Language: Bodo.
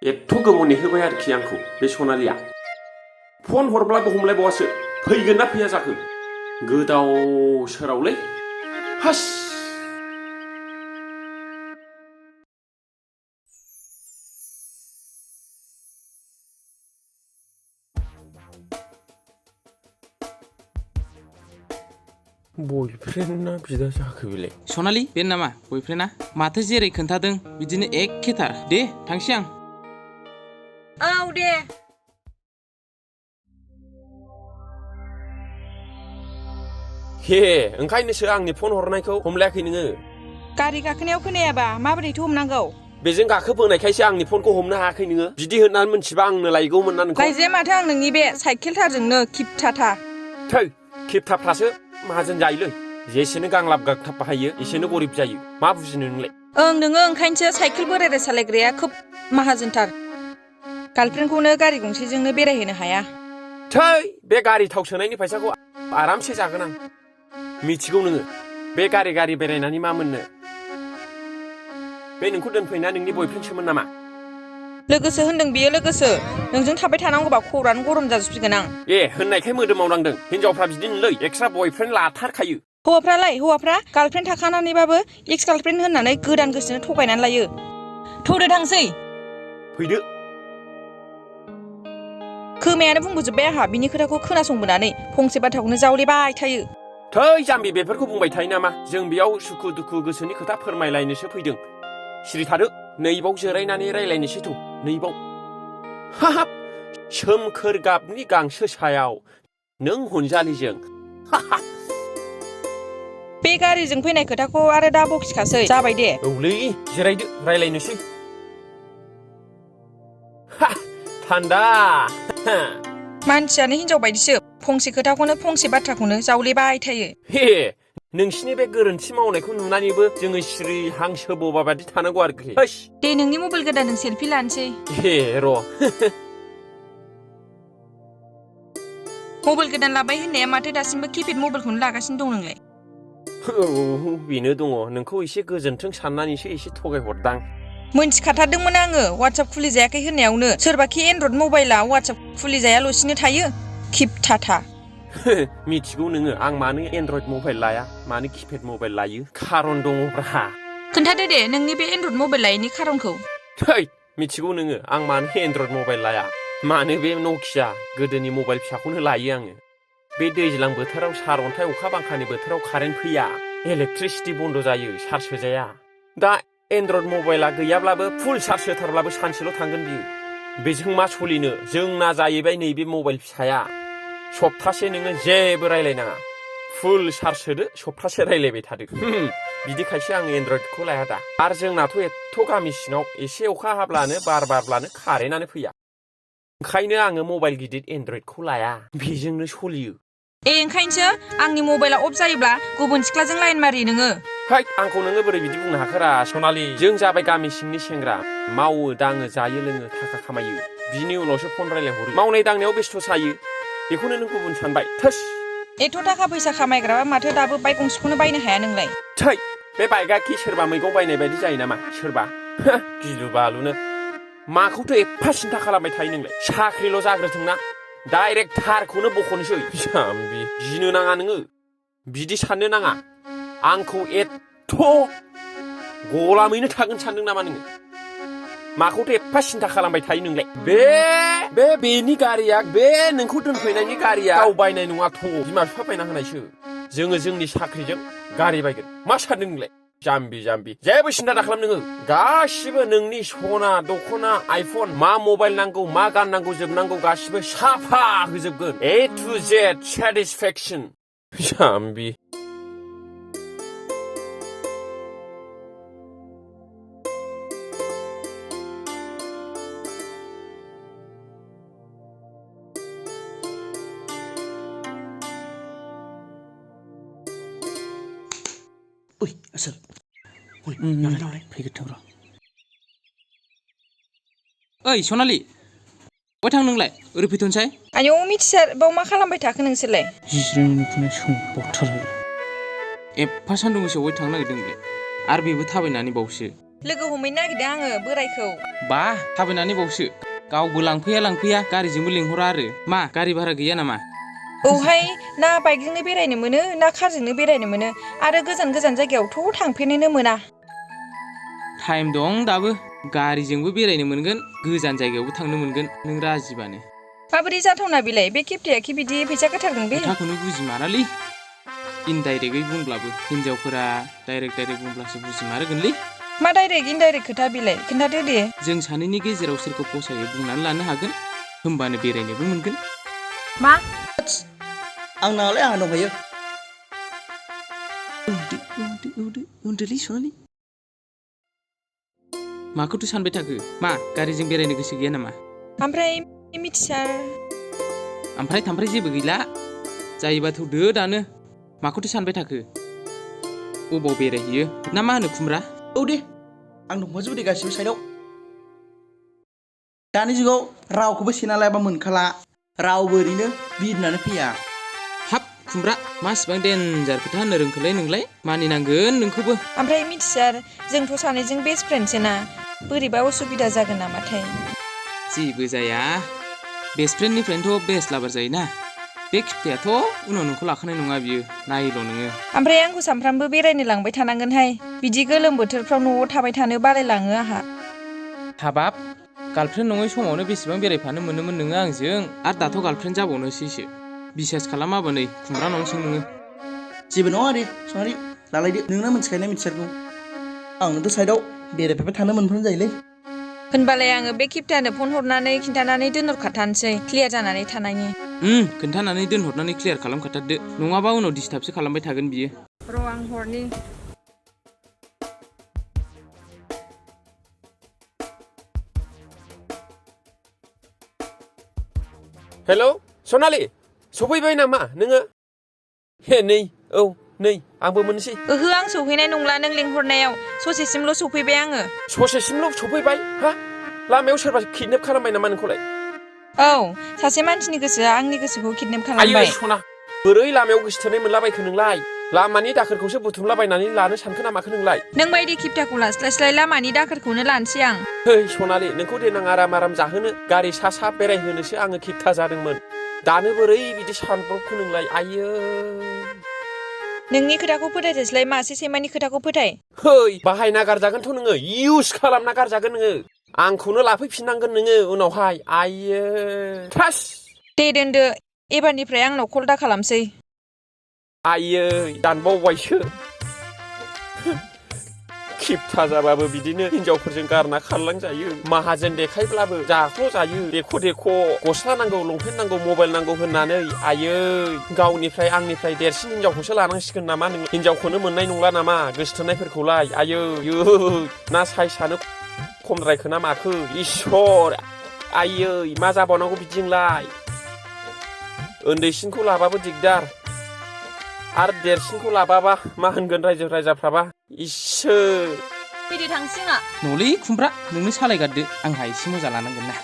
एथ' गोमोनै होबाय आरोखि आंखौ बे सनालिया फन हरब्लाबो हमलायबावासो फैगोन ना फैया जाखो गोदाव सोरावलै हास बयफ्रेन्ड ना बिदा जाखो बेलाय सनालि बे नामा बयफ्रेन्डा माथो जेरै खोन्थादों बिदिनो एखेथार दे थांसै आं औ दे हे ओंखायनोसो आंनि फन हरनायखौ हमलायाखै नोङो गारि गाखोनायाव खोनायाबा माबोरैथो हमनांगौ बेजों गाखोबोनायखायसो आंनि फनखौ हमनो हायाखै नोङो बिदि होननानै मोनथिबा आंनो लायगौमोन ना नोंखौ लायजाया माथो आं नोंनि बे साइकेलथारजोंनो खिबथाथा थै खेबथाफ्रासो माहाजोन जायोलै जेसेनो गांलाब गागथाब बाहायो एसेनो गरिब जायो मा बुजिनो नोंलाय ओं नोङो ओंखायनोसो साइकेल बोरायराय सालायग्राया खोब माहाजोनथार गार्लफ्रेन्डखौनो गारि गंसेजोंनो बेरायहोनो हाया थै बे गारि थाव सोनायनि फैसाखौ आरामसे जागोन आं मिथिगौ नोङो बे गारि बेरायनानै मा मोननो बे नोंखौ दोनफैना नोंनि बयफ्रेन्डसोमोन नामा लोगोसो होनदों बियो लोगोसो नोंजों थाबाय थानांगौबा खर'आनो गरम जाजोबसिगोन आं ए होननायखाय मोदोमाव नांदों हिनजावफ्रा बिदिनोलै एक्सट्रा बयफ्रेन्ड लाथारखायो हौवाफ्रा गार्लफ्रेन्ड थाखानानैबाबो एक्स गार्लफ्रेन्ड होननानै गोदान गोसोनो थगायनानै लायो थौदो थांसै फैदो खोमायानो बुंबोजोब्बाय आंहा बिनि खोथाखौ खोनासंबोनानै फंसे बाथ्राखौनो जावलेबाय थायो थै जाम्बि बेफोरखौ बुंबाय थायो नामा जों बेयाव सुखु दुखु गोसोनि खोथा फोरमायलायनोसो फैदों सिरि थादो नैबाव जिरायनानै रायलायनोसैथ' नैबाव हाहाब सोमखोर गाबनि गांसो सायाव नों हनजालिजों बे गारिजों फैनाय खोथाखौ आरो दा बखिखासै जाबाय दे औलै जिरायदो रायलायनोसै थान्दा मानसियानो हिनजाव बायदिसो फंसे खोथाखौनो फंसे बाथ्राखौनो जावलेबाय थायो हे नोंसिनि बे गोरोन्थि मावनायखौ नुनानैबो जोङो सिरि हांसो बोबा बादि थानांगौ आरोखि दे नोंनि मबाइल गोदानजों सेलफि लानोसै हे र' मबाइल गोदान लाबाय होननाया माथो दासिमबो किपेड मबाइलखौनो लागासिनो दं नोंलाय औ बेनो दङ नोंखौ एसे गोजोन्थों साननानैसो एसे थगायहरदां मोनथिखाथारदोंमोन आङो वाट्सएप खुलिजायाखै होननायावनो सोरबाखि एनड्रइड मबाइला वाट्सएप खुलिजायाल'सिनो थायो खिबथाथा मिथिगौ नोङो आं मानो एनड्रइड मबाइल लाया मानो किपेड मबाइल लायो खारन दङब्रा खोन्थादो दे नोंनि बे एनड्रइड मबाइल लायैनि खारनखौ थै मिथिगौ नोङो आं मानो एनड्रइड मबाइल लाया मानो बे नकिया गोदोनि मबाइल फिसाखौनो लायो आङो बे दैज्लां बोथोराव सारअन्थाइ अखा बांखानि बोथोराव कारेन्ट फैया इलेक्ट्रिसिटि बन्द जायो चार्ज होजाया दा एनड्रइड मबाइला गैयाब्लाबो फुल चार्ज होथारब्लाबो सानसेल' थांगोन बियो बेजों मा सलिनो जोंना जाहैबाय नैबे मबाइल फिसाया सप्तासे नोङो जेबो रायलायनाङा फुल चार्ज होदो सप्तासे रायलायबाय थादो बिदिखायसो आं एनड्रइडखौ लाया दा आरो जोंनाथ' एथ' गामि सिङाव एसे अखा हाब्लानो बार बारब्लानो कारेन्टआनो फैया ओंखायनो आङो मबाइल गिदिर एनड्रइडखौ लाया बेजोंनो सलियो ओंखायनोसो आंनि मबाइला अफ जायोब्ला गुबुन सिख्लाजों लाइन मारियो नोङो है आंखौ नोङो बोरै बिदि बुंनो हाखोरा सनालि जों जाबाय गामि सिंनि सेंग्रा मावो दाङो जायो लोङो थाखा खामायो बिनि उनावसो फन रायलायहरो मावनाय दांनायाव बेस्थ' जायो बेखौनो नों गुबुन सानबाय थोस एथ' थाखा फैसा खामायग्राबा माथो दाबो बाइक गंसेखौनो बायनो हाया नोंलाय थै बे बाइकआ कि सोरबा मैगं बायनाय बायदि जायो नामा सोरबा गिलु बालुनो माखौथो एफा सिन्था खालामबाय थायो नोंलाय साख्रिल' जाग्रोथोंना डाइरेक्ट थारखौनो बख'नोसै जाम्बि गिनो नाङा नोङो बिदि साननो नाङा आंखौ एथ' गलामैनो थागोन सानदों नामा नोङो माखौथो एफा सिन्था खालामबाय थायो नोंलाय बेनि गारिया बे नोंखौ दोनफैनायनि गारिया गाव बायनाय नङाथ' बिमा बिफा बायना होनायसो जोङो जोंनि साख्रिजों गारि बायगोन मा सानदों नोंलाय जाम्बि जेबो सिन्था दाखालाम नोङो गासिबो नोंनि सना दख'ना आइफन मा मबाइल नांगौ मा गाननांगौ जोबनांगौ गासिबो साफा होजोबगोन A to Z सेटिसफेक्सन जाम्बि Ui, asal. Ui, नावलाय फैगोन र' ओइ सनालि बहाय थां नोंलाय ओरै फैथ'नोसै आयौ मिथिसार बाव मा खालामबाय थाखो नोंसोरलाय जिरायनायखौनो सोंबावथार एफा सान्दुं गोसायाव बहाय थांनो नागिरदोंलै आरो बेबो थाबायनानै बावसो लोगो हमहैनो नागिरदों आङो बोरायखौ बा थाबायनानै बावसो गावबो लांफैया गारिजोंबो लिंहरा आरो मा गारि भारा गैया नामा औहाय ना बाइकजोंनो बेरायनो मोनो ना कारजोंनो बेरायनो मोनो आरो गोजान गोजान जायगायावथ' थांफेरनोनो मोना टाइम दं दाबो गारिजोंबो बेरायनो मोनगोन गोजान जायगायावबो थांनो मोनगोन नों राजिबानो माबोरै जाथावना बेलाय बे खेबथायाखि बिदि फैसा गारथारगोन बे खोथाखौनो बुजिमारालै इनडाइरेक्टै बुंब्लाबो हिनजावफोरा डाइरेक्ट बुंब्लासो बुजिमारगोनलै मा डाइरेक्ट इनडाइरेक्ट खोथा बेलाय खोन्थादो दे जों सानैनि गेजेराव सोरखौ फसायो बुंनानै लानो हागोन होमबानो बेरायनोबो मोनगोन मा Ang नावलाय आंहा दंखायो उन्दोलै सनालि माखौथो सानबाय थाखो मा गारिजों बेरायनो गोसो गैया नामा ओमफ्राय मिथिसार ओमफ्राय थामफ्राय जेबो गैला जायोबा थौदो दानो माखौथो सानबाय थाखो अबाव बेरायहैयो ना मा होनो खुमब्रा औ दे आं दंखाजोबो दे गासिबो साइडआव दानि जुगाव रावखौबो सेना लायाबा मोनखाला रावबो ओरैनो बिरनानै फैया हाब खुमब्रा मासिबां देन्जार खोथा होननो रोंखोलै नोंलाय मानिनांगोन नोंखौबो ओमफ्राय मिथिसार जोंथ' सानैजों बेस्ट फ्रेन्डसो ना बोरैबा उसुबिदा जागोन नामाथाय जेबो जाया बेस्ट फ्रेन्डनिफ्रायनोथ' बेस्ट लाभार जायोना बे खिथायाथ' उनाव नोंखौ लाखानाय नङा बियो नायल' नोङो ओमफ्राय आंखौ सानफ्रामबो बेरायनो लांबाय थानांगोनहाय बिदि गोलोम बोथोरफ्राव न'आव थाबाय थानो बालायलाङो आंहा हाबाब गार्लफ्रेन्ड नङै समावनो बेसेबां बेरायफानो मोनोमोन नोङो आंजों आरो दाथ' गार्लफ्रेन्ड जाबावनोसैसो बिसास खालामाबा नै खुमब्रानावनो सों नोङो जेबो नङा दे सनालि लालायदो नोंना मिथिखायोना मिथिसारगौ आंनोथ' साइडआव बेरायफैबाय थानो मोनफ्राम जायोलै होनबालाय आङो बे खेबथानो फन हरनानै खिन्थानानै दोनहरखाथानोसै क्लियार जानानै थानायनि खोन्थानानै दोनहरनानै क्लियार खालामखाथारदो नङाबा उनाव डिस्टार्बसो खालामबाय थागोन बियो र' आं हरनि हेलौ सनालि सफैबाय नामा नोङो हे नै औ नै आंबो मोनसै ओहो आं सौहैनाय नंला नों लिंहरनायाव ससेसिमल' सफैबाय आङो ससेसिमल' सफैबाय हा लामायाव सोरबा किडनेप खालामबाय नामा नोंखौलाय औ सासे मानसिनि गोसोआ आंनि गोसोखौ किडनेप आयै खालामबाय सना बोरै लामायाव गोसोथोनाय मोनलाबायखो नोंलाय लामानि दाखोरखौसो बुथुमलाबायनानै लानो सानखो नामाखो नोंलाय नों बायदि खिबथाखौ लास्लायस्लाय लामानि दाखोरखौनो लानोसै आं है सनालि नोंखौ देनां आराम जाहोनो गारि सा बेरायहोनोसो आङो खिबथा जादोंमोन दानो बोरै बिदि सानब्रबखो नोंलाय आयै नोंनि खोथाखौ फोथायथोसैलाय मासे सैमानि खोथाखौ फोथाय है बाहायना गारजागोनथ' नोङो इउज खालामना गारजागोन नोङो आंखौनो लाफैफिननांगोन नोङो उनावहाय आयै थास दे दोनदो एबारनिफ्राय आंनाव कल दा खालामसै आयै दानबावबायसो खिबथा जाबाबो बिदिनो हिनजावफोरजों गारना खारलांजायो माहाजोन देखायब्लाबो जाख्ल' जायो देख' गस्ला नांगौ लंपेन्ट नांगौ मबाइल नांगौ होननानै आयै गावनिफ्राय आंनिफ्राय देरसिन हिनजावखौसो लानांसिगोन नामा नोङो हिनजावखौनो मोननाय नंला नामा गोसोथोनायफोरखौलाय आयै ना साइसआनो खमद्रायखो ना माखो इसर आयै मा जाबावनांगौ बिदिजोंलाय उन्दैसिनखौ लाबाबो दिगदार आरो देरसिनखौ लाबाबा मा होनगोन रायजो राजाफ्राबा इसोर फैदो थांसै न'लै खुमब्रा नोंनो सालायगारदो आंहा एसे मोजां लानांगोन ना